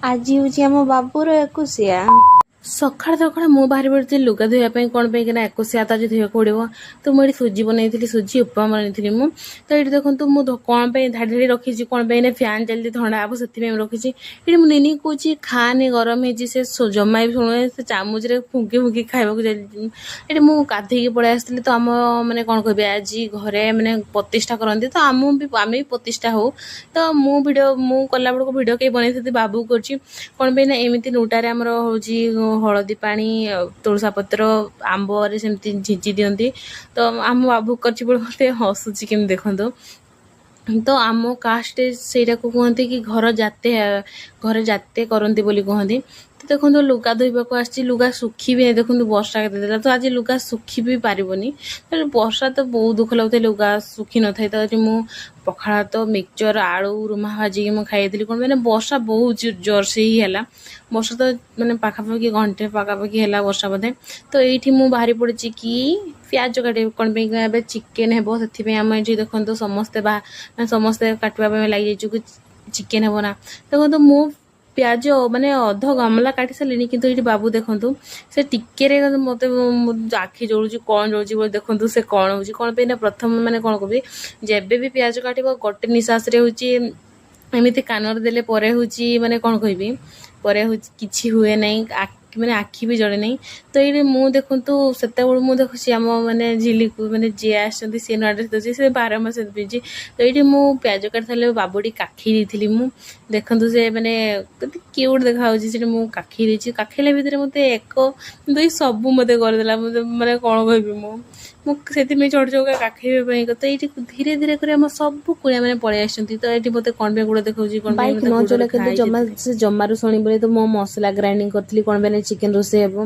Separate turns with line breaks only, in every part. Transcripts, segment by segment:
ଆଜି ହେଉଛି ଆମ ବାବୁର ଏକୋଇଶିଆ।
ସକାଳେ ସକାଳେ ମୁଁ ବାହାରି ପଡ଼ିଥିଲି ଲୁଗା ଧୋଇବା ପାଇଁ। କ'ଣ ପାଇଁ କିନା ଏକୋଇଶିଆ ତ ଆଜି ଧୋଇବାକୁ ପଡ଼ିବ। ତ ମୁଁ ଏଠି ସୁଜି ବନେଇଥିଲି, ସୁଜି ଉପମା ବନେଇଥିଲି ମୁଁ। ତ ଏଇଠି ଦେଖନ୍ତୁ, ମୁଁ କ'ଣ ପାଇଁ ଧାଡ଼ି ଧାଡ଼ି ରଖିଛି। କ'ଣ ପାଇଁ ନା ଫ୍ୟାନ୍ ଚାଲିଛି, ଥଣ୍ଡା ହେବ, ସେଥିପାଇଁ ମୁଁ ରଖିଛି। ଏଠି ମୁଁ ନିନି କହୁଛି, ଖାନି, ଗରମ ହେଇଛି। ସେ ଜମା ବି ଶୁଣୁନି, ସେ ଚାମଚରେ ଫୁଙ୍କି ଫୁଙ୍କି ଖାଇବାକୁ ଚାଲିଛି। ଏଠି ମୁଁ ଗାଧେଇକି ପଳେଇ ଆସିଥିଲି। ତ ଆମ ମାନେ କ'ଣ କହିବି, ଆଜି ଘରେ ମାନେ ପ୍ରତିଷ୍ଠା କରନ୍ତି, ତ ଆମ ବି ଆମେ ବି ପ୍ରତିଷ୍ଠା ହଉ। ତ ମୁଁ ଭିଡ଼ିଓ ମୁଁ କଲାବେଳକୁ ଭିଡ଼ିଓ କେହି ବନେଇଥାନ୍ତି, ବାବୁ କରୁଛି। କ'ଣ ପାଇଁ ନା ଏମିତି ନୁଟାରେ ଆମର ହେଉଛି ହଳଦୀ ପାଣି, ତୁଳସା ପତ୍ର, ଆମ୍ବରେ ସେମିତି ଛିଞ୍ଚି ଦିଅନ୍ତି। ତ ଆମ ବାବୁ କରିଛି ବୋଲି ମୋତେ ହସୁଛି କେମିତି ଦେଖନ୍ତୁ। ତ ଆମ କାଷ୍ଟରେ ସେଇଟାକୁ କୁହନ୍ତି କି ଘର ଜାତେ କରନ୍ତି ବୋଲି କୁହନ୍ତି। ତ ଦେଖନ୍ତୁ, ଲୁଗା ଧୋଇବାକୁ ଆସିଛି, ଲୁଗା ଶୁଖି ବି ନାହିଁ। ଦେଖନ୍ତୁ, ବର୍ଷା କେତେ ଦେଲା। ତ ଆଜି ଲୁଗା ଶୁଖି ବି ପାରିବନି। ତ ବର୍ଷା ତ ବହୁତ ଦୁଃଖ ଲାଗୁଥାଏ, ଲୁଗା ଶୁଖି ନଥାଏ। ତ ଏଠି ମୁଁ ପଖାଳ ଭାତ, ମିକ୍ସଚର, ଆଳୁ ରୁମା ଭାଜିକି ମୁଁ ଖାଇଥିଲି। କ'ଣ ପାଇଁ ନା ବର୍ଷା ବହୁତ ଜୋରସେ ହିଁ ହେଲା। ବର୍ଷା ତ ମାନେ ପାଖାପାଖି ଘଣ୍ଟେ ପାଖାପାଖି ହେଲା ବର୍ଷା ବୋଧେ। ତ ଏଇଠି ମୁଁ ବାହାରି ପଡ଼ିଛି କି ପିଆଜ କାଟିବି। କ'ଣ ପାଇଁ ନା ଏବେ ଚିକେନ୍ ହେବ, ସେଥିପାଇଁ ଆମେ ଏଠି ଦେଖନ୍ତୁ ସମସ୍ତେ ବା ମାନେ ସମସ୍ତେ କାଟିବା ପାଇଁ ଲାଗିଯାଇଛୁ କି ଚିକେନ୍ ହେବ ନା। ଦେଖନ୍ତୁ, ମୁଁ ପିଆଜ ମାନେ ଅଧ ଗାମଲା କାଟି ସାରିଲିଣି, କିନ୍ତୁ ଏଇଠି ବାବୁ ଦେଖନ୍ତୁ, ସେ ଟିକେରେ ମୋତେ ଆଖି ଜଳୁଛି, କ'ଣ ଜଳୁଛି ବୋଲି ଦେଖନ୍ତୁ ସେ କ'ଣ ହେଉଛି। କ'ଣ ପାଇଁ ନା ପ୍ରଥମ ମାନେ କ'ଣ କହିବି, ଯେବେ ବି ପିଆଜ କାଟିବ, ଗୋଟେ ନିଶ୍ୱାସରେ ହେଉଛି ଏମିତି କାନରେ ଦେଲେ ପରେ ହେଉଛି ମାନେ କ'ଣ କହିବି, ପରେ ହେଉଛି କିଛି ହୁଏ ନାହିଁ, ମାନେ ଆଖି ବି ଜଳେ ନାହିଁ। ତ ଏଇଠି ମୁଁ ଦେଖନ୍ତୁ, ସେତେବେଳୁ ମୁଁ ଦେଖୁଛି ଆମ ମାନେ ଝିଲିକୁ, ମାନେ ଯିଏ ଆସିଛନ୍ତି ସିଏ ନୂଆ ଡ୍ରେସ୍ ଦେଉଛି, ସେ 12 ମାସ ପିନ୍ଧୁଛି। ତ ଏଇଠି ମୁଁ ପିଆଜ କାଟି ସାରିଲେ ବାବୁଟି କାଖେଇ ଦେଇଥିଲି ମୁଁ। ଦେଖନ୍ତୁ, ସେ ମାନେ କେତେ କ୍ୟୁଟ୍ ଦେଖାଯାଉଛି। ସେଠି ମୁଁ କାଖେଇ ଦେଇଛି। କାଖେଇଲା ଭିତରେ ମୋତେ ଏକ ଦୁଇ ସବୁ ମୋତେ କରିଦେଲା। ମୋତେ ମାନେ କ'ଣ କହିବି, ମୁଁ ସେଥିପାଇଁ ଚଢ଼ ଚୌକା କାଖେଇବା ପାଇଁ। ତ ଏଇଠି ଧୀରେ ଧୀରେ କରି ଆମ ସବୁ କୁଣିଆ ମାନେ ପଳେଇ ଆସିଛନ୍ତି। ତ ଏଇଠି ମୋତେ କ'ଣ ପାଇଁ ଗୋଡ଼ ଦେଖାଉଛି, କ'ଣ ପାଇଁ
ବାଇକ୍
ମୋତେ
ନ
ଗୋଡ଼ରେ
ଚଲେ କିନ୍ତୁ
ଘା
ଜମା
ହେଇଛି।
ସେ ଜମାରୁ ଶୁଣିବନି। ତ ମୁଁ ମସଲା ଗ୍ରାଇଣ୍ଡିଙ୍ଗ କରିଥିଲି, କ'ଣ ପାଇଁ ନା ଚିକେନ୍ ରୋଷେଇ ହେବ।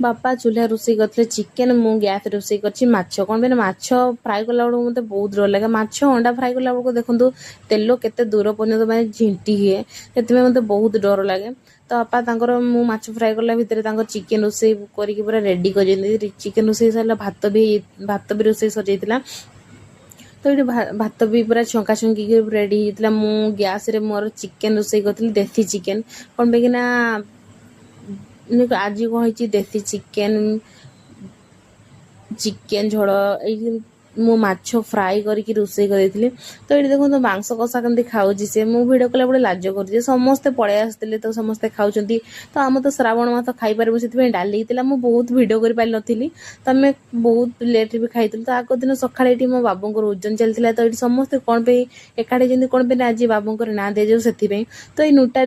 ବାପା ଚୁଲ୍ହା ରୋଷେଇ କରିଥିଲେ ଚିକେନ୍, ମୁଁ ଗ୍ୟାସ୍ ରୋଷେଇ କରିଛି ମାଛ। କ'ଣ ପାଇଁ ନା ମାଛ ଫ୍ରାଏ କଲା ବେଳକୁ ମୋତେ ବହୁତ ଡର ଲାଗେ। ମାଛ ଅଣ୍ଡା ଫ୍ରାଏ କଲା ବେଳକୁ ଦେଖନ୍ତୁ, ତେଲ କେତେ ଦୂର ପର୍ଯ୍ୟନ୍ତ ମାନେ ଝିଣ୍ଟି ହୁଏ, ସେଥିପାଇଁ ମୋତେ ବହୁତ ଡର ଲାଗେ। ତ ବାପା ତାଙ୍କର ମୁଁ ମାଛ ଫ୍ରାଏ କଲା ଭିତରେ ତାଙ୍କ ଚିକେନ୍ ରୋଷେଇ କରିକି ପୁରା ରେଡ଼ି କରିଛନ୍ତି। ଚିକେନ୍ ରୋଷେଇ ସରିଲା, ଭାତ ବି ରୋଷେଇ ସରିଯାଇଥିଲା। ତ ଏଇଠି ଭାତ ବି ପୁରା ଛଙ୍କା ଛଙ୍କିକି ରେଡ଼ି ହେଇଯାଇଥିଲା। ମୁଁ ଗ୍ୟାସ୍ରେ ମୋର ଚିକେନ୍ ରୋଷେଇ କରିଥିଲି, ଦେଶୀ ଚିକେନ୍। କ'ଣ ପାଇଁ ନା ଆଜି କ'ଣ ହେଇଛି, ଦେଶୀ ଚିକେନ୍, ଚିକେନ୍ ଝୋଳ। ଏଇ ମୁଁ ମାଛ ଫ୍ରାଏ କରିକି ରୋଷେଇ କରିଦେଇଥିଲି। ତ ଏଇଠି ଦେଖନ୍ତୁ, ମାଂସ କଷା କେମିତି ଖାଉଛି ସେ। ମୁଁ ଭିଡ଼ିଓ କଲାବେଳେ ଲାଜ କରୁଛି। ସମସ୍ତେ ପଳେଇ ଆସିଥିଲେ, ତ ସମସ୍ତେ ଖାଉଛନ୍ତି। ତ ଆମ ତ ଶ୍ରାବଣ ମାସ ଖାଇପାରିବୁ, ସେଥିପାଇଁ ଡାଲି ହେଇଥିଲା। ମୁଁ ବହୁତ ଭିଡ଼ିଓ କରିପାରିନଥିଲି। ତ ଆମେ ବହୁତ ଲେଟ୍ରେ ବି ଖାଇଥିଲୁ। ତ ଆଗ ଦିନ ସକାଳେ ଏଇଠି ମୋ ବାବୁଙ୍କର ଓଜନ ଚାଲିଥିଲା। ତ ଏଇଠି ସମସ୍ତେ କ'ଣ ପାଇଁ ଏକାଠି ହେଇଛନ୍ତି? କ'ଣ ପାଇଁ ନା ଆଜି ବାବୁଙ୍କର ନାଁ ଦିଆଯାଉ, ସେଥିପାଇଁ। ତ ଏଇ ନୁଟା